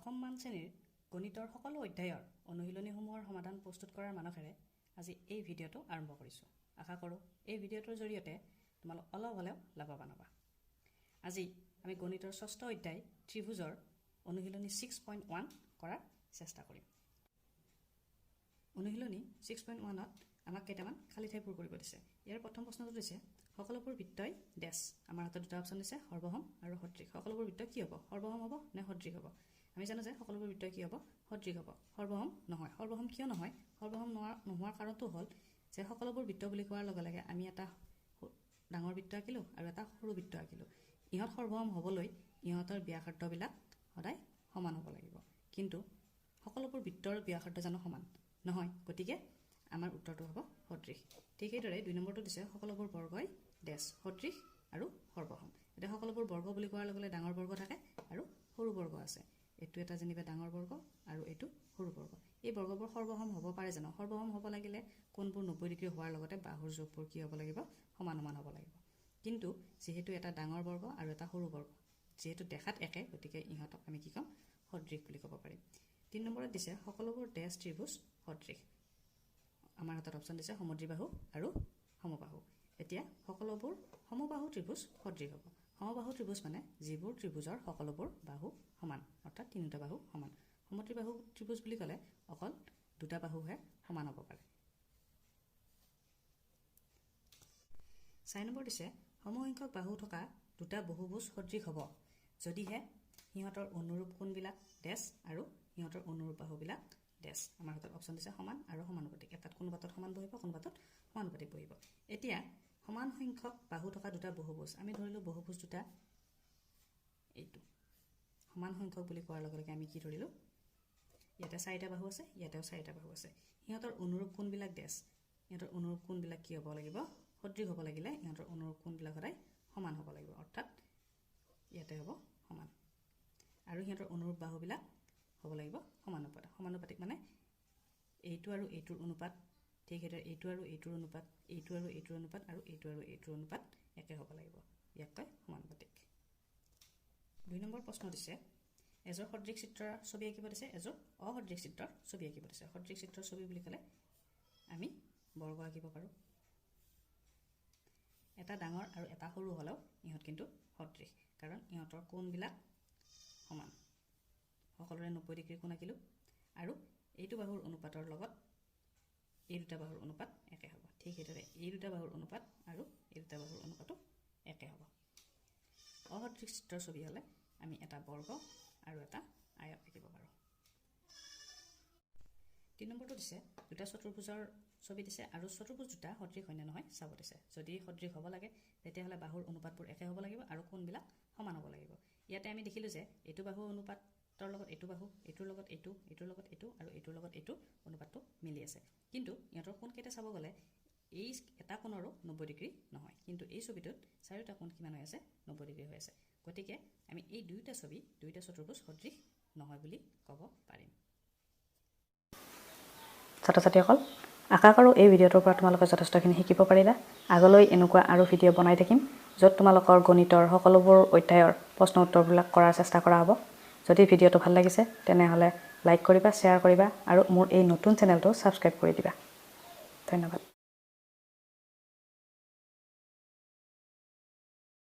দশমমান শ্ৰেণীৰ গণিতৰ সকলো অধ্যায়ৰ অনুশীলনীসমূহৰ সমাধান প্ৰস্তুত কৰাৰ মানসেৰে আজি এই ভিডিঅ'টো আৰম্ভ কৰিছোঁ। আশা কৰোঁ এই ভিডিঅ'টোৰ জৰিয়তে তোমালোক অলপ হ'লেও লাভৱান হ'বা। আজি আমি গণিতৰ ষষ্ঠ অধ্যায় ত্ৰিভুজৰ অনুশীলনী 6.1 কৰাৰ চেষ্টা কৰিম। অনুশীলনী 6.1ত আমাক কেইটামান খালী ঠাই পূৰ কৰিব দিছে। ইয়াৰ প্ৰথম প্ৰশ্নটো দিছে, সকলোবোৰ বৃত্তই ডেছ। আমাৰ হাতত দুটা অপশ্যন দিছে, সৰ্বসম আৰু সদৃশ। সকলোবোৰ বৃত্ত কি হ'ব? সৰ্বসম হ'ব নে সদৃশ হ'ব? আমি জানো যে সকলোবোৰ বৃত্তই কি হ'ব? সদৃশ হ'ব, সৰ্বসম নহয়। সৰ্বসম কিয় নহয়? সৰ্বসম নোহোৱাৰ কাৰণটো হ'ল যে সকলোবোৰ বৃত্ত বুলি কোৱাৰ লগে লগে আমি এটা ডাঙৰ বৃত্ত আঁকিলোঁ আৰু এটা সৰু বৃত্ত আঁকিলোঁ। ইহঁত সৰ্বসম হ'বলৈ ইহঁতৰ ব্যাসাৰ্ধবিলাক সদায় সমান হ'ব লাগিব। কিন্তু সকলোবোৰ বৃত্তৰ ব্যাসাৰ্ধ জানো সমান নহয়? গতিকে আমাৰ উত্তৰটো হ'ব সদৃশ। ঠিক সেইদৰে 2 নম্বৰটো দিছে, সকলোবোৰ বৰ্গই ডেছ, সদৃশ আৰু সৰ্বসম। এতিয়া সকলোবোৰ বৰ্গ বুলি কোৱাৰ লগে লগে ডাঙৰ বৰ্গ থাকে আৰু সৰু বৰ্গ আছে। এইটো এটা যেনিবা ডাঙৰ বৰ্গ আৰু এইটো সৰু বৰ্গ। এই বৰ্গবোৰ সৰ্বসম হ'ব পাৰে জানো? সৰ্বসম হ'ব লাগিলে কোণবোৰ 90 ডিগ্ৰী হোৱাৰ লগতে বাহুৰ জোখবোৰ কি হ'ব লাগিব? সমান সমান হ'ব লাগিব। কিন্তু যিহেতু এটা ডাঙৰ বৰ্গ আৰু এটা সৰু বৰ্গ যিহেতু দেখাত একে, গতিকে ইহঁতক আমি কি ক'ম? সদৃশ বুলি ক'ব পাৰিম। 3 নম্বৰত দিছে, সকলোবোৰ ডেছ ত্ৰিভুজ সদৃশ। আমাৰ হাতত অপশ্যন দিছে সমদ্বিবাহু আৰু সমবাহু। এতিয়া সকলোবোৰ সমবাহু ত্ৰিভুজ সদৃশ হ'ব। সমবাহু ত্ৰিভুজ মানে যিবোৰ ত্ৰিভুজৰ সকলোবোৰ বাহু সমান, অৰ্থাৎ তিনিওটা বাহু সমান। সমদ্বিবাহু ত্ৰিভুজ বুলি ক'লে অকল দুটা বাহুহে সমান হ'ব পাৰে। 4 নম্বৰ দিছে, সমসংখ্যক বাহু থকা দুটা বহুভুজ সদৃশ হ'ব যদিহে সিহঁতৰ অনুৰূপ কোণবিলাক ডেছ আৰু সিহঁতৰ অনুৰূপ বাহুবিলাক ডেছ। আমাৰ হাতত অপশ্যন দিছে সমান আৰু সমানুপাতিক। এটাত কোনোবাটোত সমান বহিব, কোনোবাটোত সমানুপাতিক বহিব। এতিয়া সমান সংখ্যক বাহু থকা দুটা বহুভুজ, আমি ধৰিলোঁ বহুভুজ দুটা এইটো সমান সংখ্যক বুলি কোৱাৰ লগে লগে আমি কি ধৰিলোঁ? ইয়াতে চাৰিটা বাহু আছে, ইয়াতেও চাৰিটা বাহু আছে। সিহঁতৰ অনুৰূপ কোণবিলাক ডেছ। সিহঁতৰ অনুৰূপ কোণবিলাক কি হ'ব লাগিব? সদৃশ হ'ব লাগিলে ইহঁতৰ অনুৰূপ কোণবিলাক সদায় সমান হ'ব লাগিব, অৰ্থাৎ ইয়াতে হ'ব সমান। আৰু সিহঁতৰ অনুৰূপ বাহুবিলাক হ'ব লাগিব সমানুপাত। সমানুপাতিক মানে এইটো আৰু এইটোৰ অনুপাত, ঠিক সেইদৰে এইটো আৰু এইটোৰ অনুপাত, এইটো আৰু এইটোৰ অনুপাত আৰু এইটো আৰু এইটোৰ অনুপাত একে হ'ব লাগিব। ইয়াক কয় সমানুপাতিক। 2 নম্বৰ প্ৰশ্ন দিছে, এযোৰ সদৃশ চিত্ৰৰ ছবি আঁকিব দিছে, এযোৰ অসদৃশ চিত্ৰৰ ছবি আঁকিব দিছে। সদৃশ চিত্ৰৰ ছবি বুলি ক'লে আমি বৰ্গ আঁকিব পাৰোঁ। এটা ডাঙৰ আৰু এটা সৰু হ'লেও ইহঁত কিন্তু সদৃশ, কাৰণ ইহঁতৰ কোণবিলাক সমান। সকলোৰে 90 ডিগ্ৰী কোণ আঁকিলোঁ আৰু এইটো বাহুৰ অনুপাতৰ লগত এই দুটা বাহুৰ অনুপাত একে হ'ব। ঠিক সেইদৰে এই দুটা বাহুৰ অনুপাত আৰু এই দুটা বাহুৰ অনুপাতো একে হ'ব। অসদৃশ চিত্ৰৰ ছবি হ'লে আমি এটা বৰ্গ আৰু এটা আয়ত আঁকিব পাৰোঁ। 3 নম্বৰটো দিছে, দুটা চতুৰ্ভুজৰ ছবি দিছে আৰু চতুৰ্ভুজ দুটা সদৃশ হয়নে নহয় চাব দিছে। যদি সদৃশ হ'ব লাগে তেতিয়াহ'লে বাহুৰ অনুপাতবোৰ একে হ'ব লাগিব আৰু কোণবিলাক সমান হ'ব লাগিব। ইয়াতে আমি দেখিলোঁ যে এইটো বাহুৰ অনুপাতৰ লগত এইটো বাহু, এইটোৰ লগত এইটো, এইটোৰ লগত এইটো আৰু এইটোৰ লগত এইটো অনুপাতটো মিলি আছে। কিন্তু ইহঁতৰ কোণকেইটা চাব গ'লে এই এটা কোণৰো 90 ডিগ্ৰী নহয়, কিন্তু এই ছবিটোত চাৰিওটা কোণ কিমান হৈ আছে? 90 ডিগ্ৰী হৈ আছে। গতিকে আমি এই দুয়োটা ছবি, দুয়োটা চতুৰ্ভুজ সদৃশ নহয় বুলি ক'ব পাৰিম। ছাত্ৰ ছাত্ৰীসকল, আশা কৰোঁ এই ভিডিঅ'টোৰ পৰা তোমালোকে যথেষ্টখিনি শিকিব পাৰিলা। আগলৈ এনেকুৱা আৰু ভিডিঅ' বনাই থাকিম য'ত তোমালোকৰ গণিতৰ সকলোবোৰ অধ্যায়ৰ প্ৰশ্ন উত্তৰবিলাক কৰাৰ চেষ্টা কৰা হ'ব। যদি ভিডিঅ'টো ভাল লাগিছে তেনেহ'লে লাইক কৰিবা, শ্বেয়াৰ কৰিবা আৰু মোৰ এই নতুন চেনেলটো ছাবস্ক্ৰাইব কৰি দিবা। ধন্যবাদ।